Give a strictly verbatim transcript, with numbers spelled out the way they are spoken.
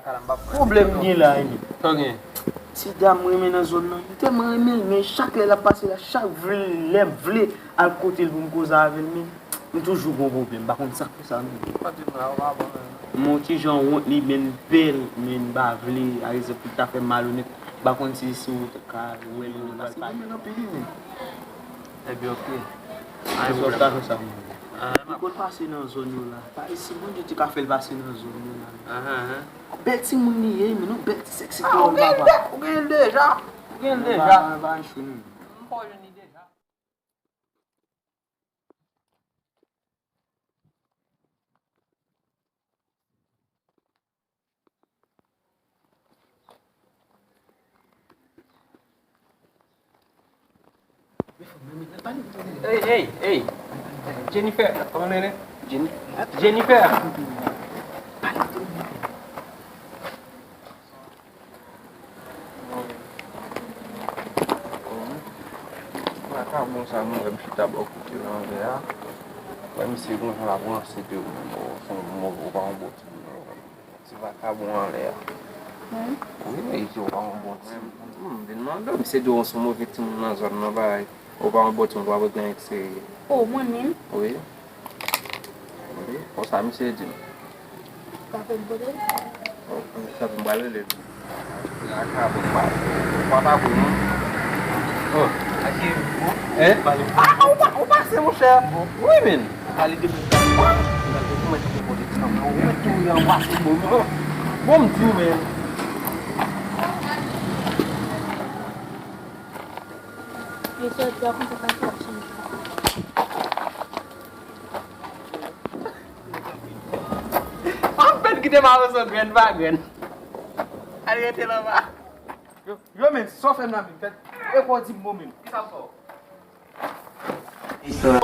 Pwoblèm gen la, wi. Sa w gen? Ti dam mwen renmen nan zòn nan. M tèlman renmen l, men chak lè l ap pase la, chak vle, lè m vle al kote l pou m koze avè l, men m toujou gon pwoblèm. M pa konn sa k fè sa, men. Pa di m la, ou pa bon, men. M on ti jan wont li, men m pè l, men m pa vle, a rezon pou l ta fè malonèt. M pa konn si se ou t ka wè l, ou pral pale. Paske m renmen l anpil, wi, men. Ebyen, oke. Anyen pwoblèm. Sa w ta fè sa pou mwen? Li konn pase nan zòn yo la. Pa isi, Bondye te ka fè l pase nan zòn yo la. Ahan, ahan. Bèl timoun li ye, men yon bèl ti sèksi kreyòl papa. Ah, ou genyen l deja. Ou genyen l deja. Ou genyen l deja. M pa jwenn li deja. Hey, hey, hey. Jennifer, kòman nou rele? Jenny-, Jennifer. Vakabon sa, mwen wè m chita bò kote l anlè a. Wè misye gon jan l ap ranse de ou menm, ou se yon move, ou pa yon bon timoun non. Ti vakabon anlè a. Wi, men li di ou pa yon bon timoun. M vin mande w, misye di w se yon move timoun nan zòn nan, bagay. Ou pa yon bon timoun, ou pa bezwen gen serye. Oh, mwen menm? Wi. Wi, konsa misye di m. Ou ka fè m kote l? Oh, tanpri, m pral rele l. Vakabon, pa, pa ta kou non. Oh. Ake, bon. Hein? Pale. Ah, ou pa, ou pase, monchè. Bon. Wi, men. Pale de mwen. Mwen te kote ti fanm nan. Ou mèt tou anbase bon. Bon, m di w, men. Mesye, ou te konn se pa ti machin. Anpèt kite mawozo grenn pa grenn. Al rete la anba. Yo, yo, men, sa w fè m la menm, fèt. E kwa w di m bon menm. Kisa m fè w? Istwa